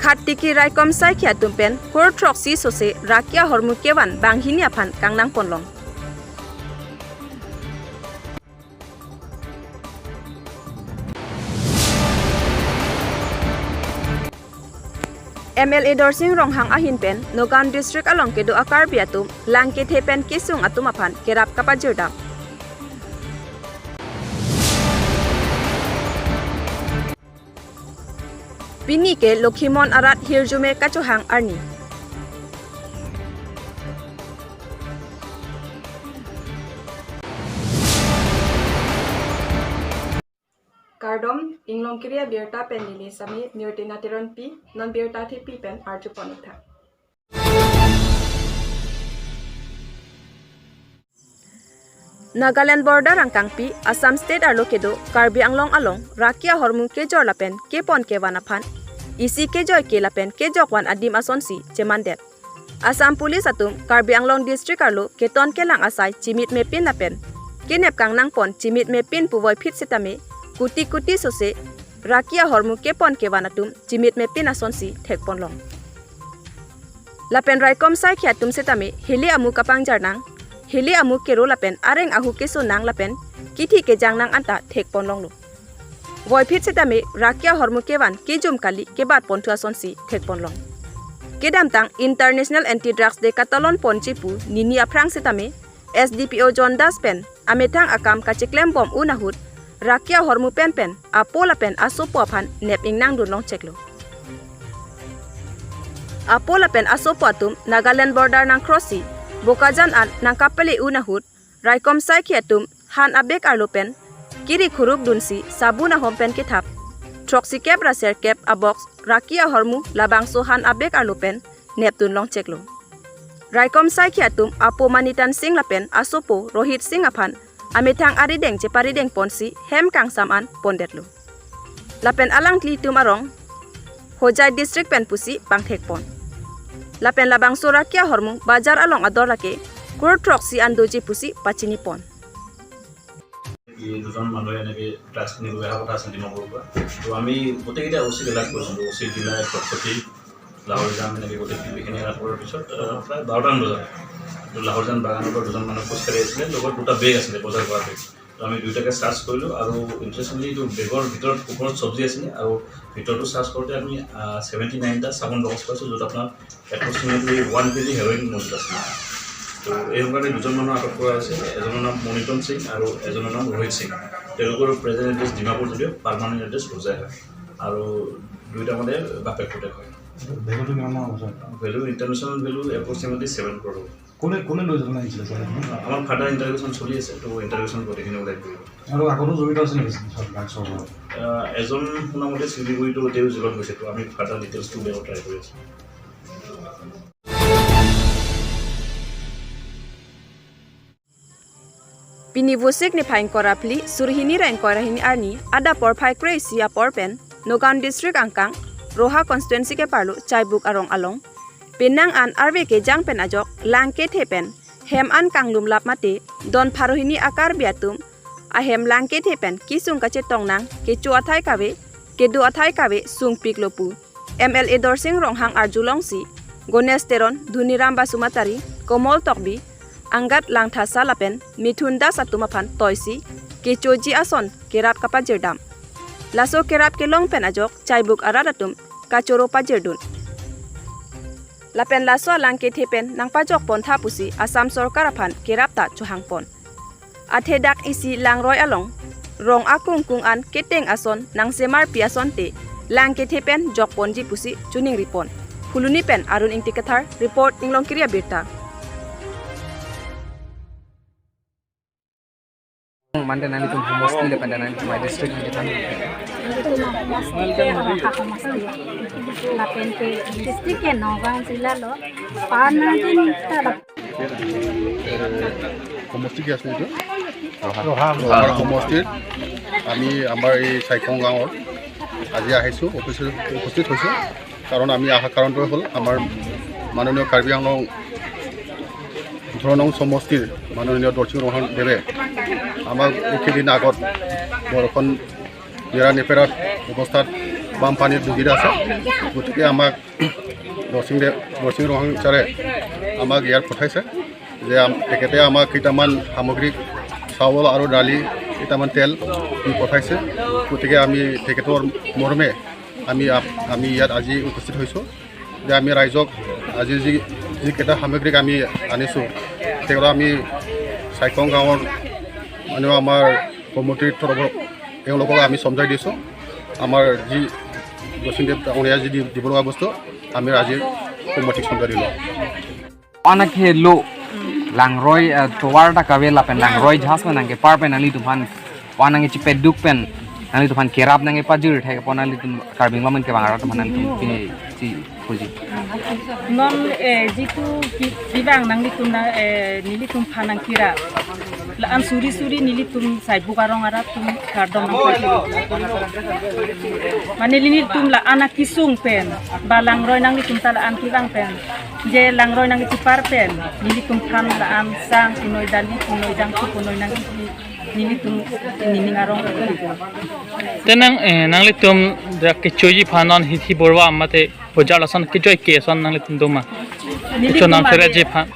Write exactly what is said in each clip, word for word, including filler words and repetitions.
Khattiki raikom saikhi atum pen kurthroksi sose raki ahormu kevan banghini aphan kangnang ponlong. M L A Dorsing Ronghang ahin pen Nagaon district along kedo a-Karbi atum lang kethe pen kesung atum aphan kerap kapajirdam. Pini ke Lokhimon arat hirjume kachohang arni. Kardom, Inglongkiri abirta pen neli Sami Mirtina Teronpi, non birta thepi pen arjupon-ik tha. Nagaland border angkangpi Assam State arlo kedo Karbi Anglong along raki ahormu kejor lapen kepon kevan aphan isi kejoi ke lapen kejokvan adim asonsi chemandet. Assam Police atum Karbi Anglong District arlo keton kelang asai chimit mepin lapen kenep kangnang pon chimit mepin puvoiphit setame kuti kuti sose raki ahormu kepon kevan atum chimit mepin asonsi thekponlong. Lapen raikom saikhi atum setame hili amu kapangjarnang, hili amu kero lapen areng ahu kesonang lapen kithi kejangnang anta thekponlonglo. Voiphit setame raki ahormu kevan kejum kali kebatpon thu asonsi thekponlong. Kedamtang International Anti-Drugs Day katalon ponji pu nini aphrang setame S D P O John Das pen amethang akam kacheklembom un ahut raki ahormu penpen apo lapen asopo aphan nep ingnang dunlong cheklo. Apo lapen asopo atum Nagaland border nangcross-i Bokajan an nangkapale un ahut raikom saikhi atum han abag arlo pen kiri khuruk dunsi sabun ahom pen kethap throksi kep ra ser kep a-box raki ahormu labangso han abag arlo pen nep dunlong cheklo. Raikom saikhi atum apo Manitan Singh lapen asopo Rohit Singh aphan amethang arideng cheparideng ponsi hem kangsam an pondetlo. Lapen alangli atum arong Hojai district pen pusi pangthekpon. Lapen labangso raki ahormu bajar along ador lake kurthroksi an doji pusi pachinipon. এই দুজন মানুহে এনেকে ড্ৰাগছ কিনিবলৈ অহা কথা আছিল ডিমাপুৰৰ পৰা। তো আমি গোটেইকেইটা অ' চিক এলাৰ্ট কৰিছিলোঁ, অ' চি জিলা খটখটি, লাহৰিজান, এনেকে গোটেই টিমখিনি এলাৰ্ট কৰাৰ পিছত আহ, প্ৰায় বাৰটামান বজাত তো লাহৰিজান বাগানৰ পৰা দুজন মানুহ খোজকাঢ়ি আছিলে, লগত দুটা বেগ আছিলে বজাৰ কৰা বেগ। তো আমি দুইটাকে চাৰ্চ কৰিলোঁ আৰু ইণ্টাৰেষ্টিংলি এইটো বেগৰ ভিতৰত ওপৰত চব্জি আছিলে আৰু ভিতৰতো চাৰ্চ কৰোঁতে আমি ছেভেণ্টি নাইনটা চাবোন বাকচ পাইছোঁ, য'ত আপোনাৰ এপ্ৰক্সিমেটলি ওৱান কেজি হেৰইন মজুত আছিলে। তো এই সময়তে দুজন মানুহ আটক কৰা হৈছে, এজনৰ নাম মণিতন সিং আৰু এজনৰ নাম ৰোহিত সিং। তেওঁলোকৰ প্ৰেজেণ্ট এড্ৰেছ ডিমাপুৰ যদিও পাৰ্মানেণ্ট এড্ৰেছ হোজাই হয় আৰু দুইটা মানে বাপেক পুতেক হয়। ভেলুটো কিমান মান হ'ব, ছাৰ? ভেলু, ইণ্টাৰনেশ্যনেল ভেলু এপ্ৰক্সিমেটলি ছেভেন ক্ৰ'ৰ হ'ব। কোনে, কোনে লৈ যাবলৈ আহিছিলে, ছাৰ? আমাৰ ফাৰ্ডাৰ ইণ্টাৰগেশ্যন চলি আছে, তো ইণ্টাৰগেশ্যন গোটেইখিনি ওলাই পৰিব। আৰু আগতো জড়িত আছে নেকি, ছাৰ, ড্ৰাগছৰ লগত? আহ, এজন শুনামতে শিলিগুৰিতো তেওঁ জেলত গৈছে, তো আমি ফাৰ্ডাৰ ডিটেইলছটো উলিয়াব ট্ৰাই কৰি আছোঁ। Pini Vosik niphai ingkoi ra phli, suri hini ra ingkoi ra hini arni, adap porphai kre-isi apor pen, Nagaon district angkang, Roha constituency keparlo Chaibuk arong along, penang an arve kejang pen ajok, lang kethe pen, hem an kanglum lap mate, don pharo hini a-Karbi atum, ahem lang kethe pen, kesung kachetongnang, kecho athai kave, kedo athai kave, sungpiklo pu. M L A Dorsing Ronghang arjulongsi, Ganesh Teron, Dhoniram Basumatary, Komol Tokbi, Angad Langthasa lapen Mithun Das atum aphan toisi, kechoji ason kerap kapajirdam. Laso kerap kelong pen ajok, Chaibuk arat atum, kachoro pajirdun. Lapen laso alang kethe pen nangpajok pontha pusi Assam sorkar aphan kerap ta chohangpon. Athe dak isi langroi along, rong akungkung an keteng ason nangsemarpi asonte, lang kethe pen jokponji pusi chuning ripon. Phuloni pen Arun Ingti Kathar, report Inglongkiri abirta. Mande nani tum homosti le panda nani tum district nani tum. Itu mah homosti, Roha homosti. Lapen ke district ke Nagaon jila lo. Pana din ta সমষ্টি কি আছিলে এইটো? ৰহা। ৰহা সমষ্টিত আমি আমাৰ এই চাইকং গাঁৱৰ আজি আহিছোঁ, অফিচত উপস্থিত হৈছোঁ। কাৰণ আমি অহা কাৰণটোৱে হ'ল আমাৰ মাননীয় কাৰ্বি আংলং ওঠৰ নং সমষ্টিৰ মাননীয় দৰ্শিং ৰোহন দেৱে আমাক এইকেইদিন আগত বৰষুণ নেৰা নেপেৰা অৱস্থাত বানপানীত ভুগি আছে। গতিকে আমাক দৰসিং দে-, দৰসিং ৰংহাং ছাৰে আমাক ইয়াত পঠাইছে যে আম-, তেখেতে আমাক কেইটামান সামগ্ৰী, চাউল আৰু দালি, কেইটামান তেল দি পঠাইছে। গতিকে আমি তেখেতৰ মৰমে আমি আপ-, আমি ইয়াত আজি উপস্থিত হৈছোঁ যে আমি ৰাইজক আজি যি, যিকেইটা সামগ্ৰীক আমি আনিছোঁ, সেইকেইটা আমি চাইকং গাঁৱৰ, মানে, আমাৰ কমিটিৰ তৰফত তেওঁলোকক আমি চমজাই দিছোঁ। আমাৰ যি দৰসিং দেৱ ডাঙৰীয়া যি দি-, দিব লগা বস্তু, আমি আজি কমিটিক চমজাই দিলোঁ। Anak helo langroi, eh, tovar ta kave lapen langroi jahas pen nangkepar pen nanglitumphan, anak chipeduk pen nanglitumphan kerap nangkepajir thek apot nanglitum Karbi Anglong pen kevang arat tumphan nanglitum pine si puji. Non, eh, jitu ki-, kevang nanglitum na, eh, nelitumphan nangkerap. La-an suri suri nelitum Saibuk arong arat atum kardom nangpajir. Mane nelitum la-an akesung pen, ba langroi nanglitum ta la-an kevang pen, je langroi nangkechepar pen, nelitumphan la-an sang punoi dali punoi jangthu punoi nangkepi nelitum nening arong. Te nang, eh, nanglitum dak kechoji aphan non hithi borwa mate bojar lason kejoi ke ason nanglitum doma? Nelitum chonam mane, sere ji aphan.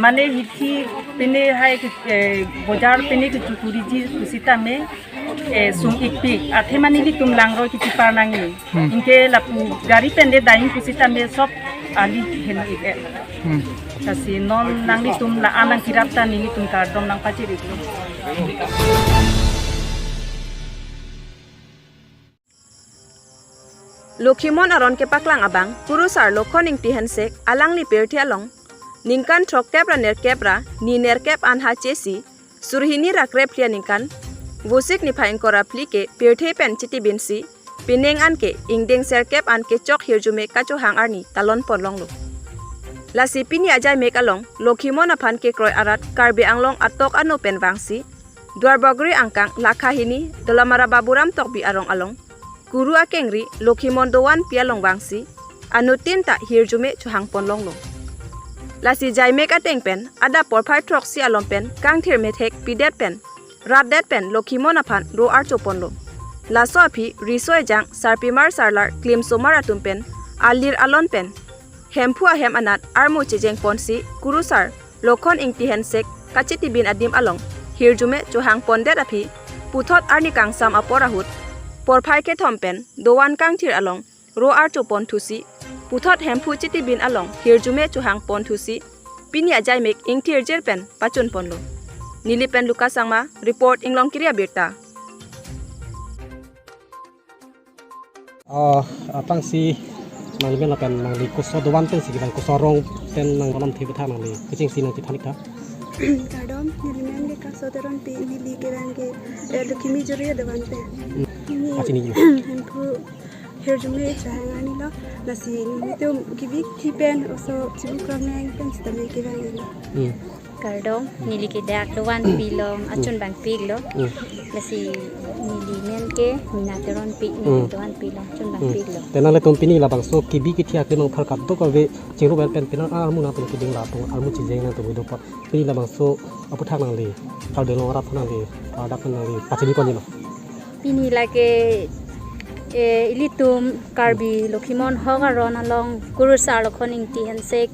Mane hithi pine hai ke, eh, bojar pine kechokuriji pusitame, eh, sung ikpik. Athe mane nelitum langroi kechepar nangji. Hmm. Anke lapu gari pen de daing pusitame sob ali hen ik-e. Hmm. Lasi non nanglitum la-an nangkerap ta nelitum kardom nangpajir iklo. Lokhimon aron kepaklang abang, Kurusar Lokhon Ingti Hensek, alangli pirthe along ningkan throkkep ra nerkep ra ni nerkep an ha chesi, suri hini ra krepphli aningkan, Vosik niphai ingkoi ra phli ke pirthe pen chitibinsi, pining an ke ingdeng serkep an kechok hirjume kachohang arni talon ponlonglo. Lasi pini ajaimek along, Lokhimon aphan kekroi arat Karbi Anglong atok ano pen vangsi, Duarbagori angkang Lakha hini, Dolamara Baburam Tokbi arong along, Kuru akengri Lokhimon dovan pi along vangsi, anuttin ta hirjume chohang ponlonglo. Lasi jaimek ateng pen, adap porphai throksi along pen, kangthir methek pidet pen, ratdet pen Lokhimon aphan ro archo ponlo. Laso aphi riso ejang sarpimar sarlar klimsomar atum pen, alir alon pen, Hemphu ahem anat armu chejeng ponsi Kurusar Lokhon Ingti Hensek kachitibin adim along hirjume chohang pondet aphi puthot arni kangsam apor ahut porphai kethom pen dovan kangthir along ro archo ponthusi puthot Hemphu chitibin along hirjume chohang ponthusi pini ajaimek ingthirjir pen pachun ponlo. Neli pen Lucas Sangma, report Inglongkiri Abirta. Oh, aphrangsi nangli men lapen nangli koso dovan pensi kevang, koso arong pen nang dovan thip tha nangli kechengsi nangchethan ik tha. Kardom, neli men ke Kaso Teronpi, neli kevang ke, eh, Lokhimi Joriya dovan pen. Hmm. Neli achi ni. Hemphu hirjume chohang arni lo, lasi nelitum kebik thi pen oso chibuk ramneng pen sitame kevang lo. Hmm. Kardom, neli ke dak dovan pi along, hmm, achun bang pik lo. Hmm. Lasi neli men ke Mina Teronpi, neli, hmm, dovan pi along, achun bang, hmm, pik lo. Te nanglitum pini labangso kebi kethe akemang apharkat dokave chingrum pen pen pini armu nangtum keding latum armu chejeng nangtum do apot. Pini labangso aphuthak nangli, Karbi Anglong arat nangli, ah, dak nangli pachini ponji ma? Pini lake, eh, ilitum Karbi Lokhimon hok aron along Kurusar Lokhon Ingti Hensek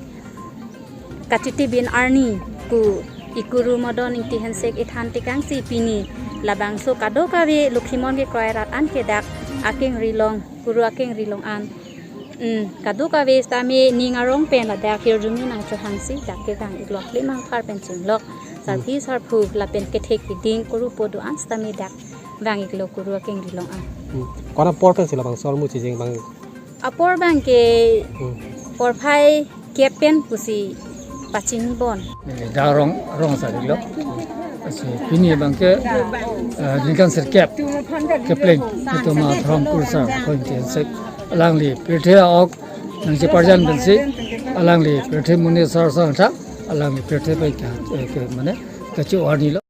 kachitibin arni pu Ikuru Modon Ingti Hensek ethan tekangsi pini labangso kadokave Lokhimon kekroi arat an ke dak akengri along, Kuru akengri along an, hmm, kadokave sitame ning arong pen ladak hirjume nangchohangsi dak kevang ik lo, klemangphar pen chinglok, sarpi sarpo lapen kethe keding Kuru po do-an sitame dak vang ik lo Kuru akengri along an. Hmm. Konat apor pensi labangso armu chejeng vang? Apor bang ke, hmm, porphai kep pen pusi pachini pon. Eh, dak arong, arong sa ik lo. Lasi pini bang ke, eh, ningkan sirkep kepleng itum adhorom Kurusar Lokhon Ingti Hensek alangli pirthe ok nangcheparjan pensi alangli pirthe muni sar sang tha, alangli pirthe pen ke, eh, ke mane kecho arni lo.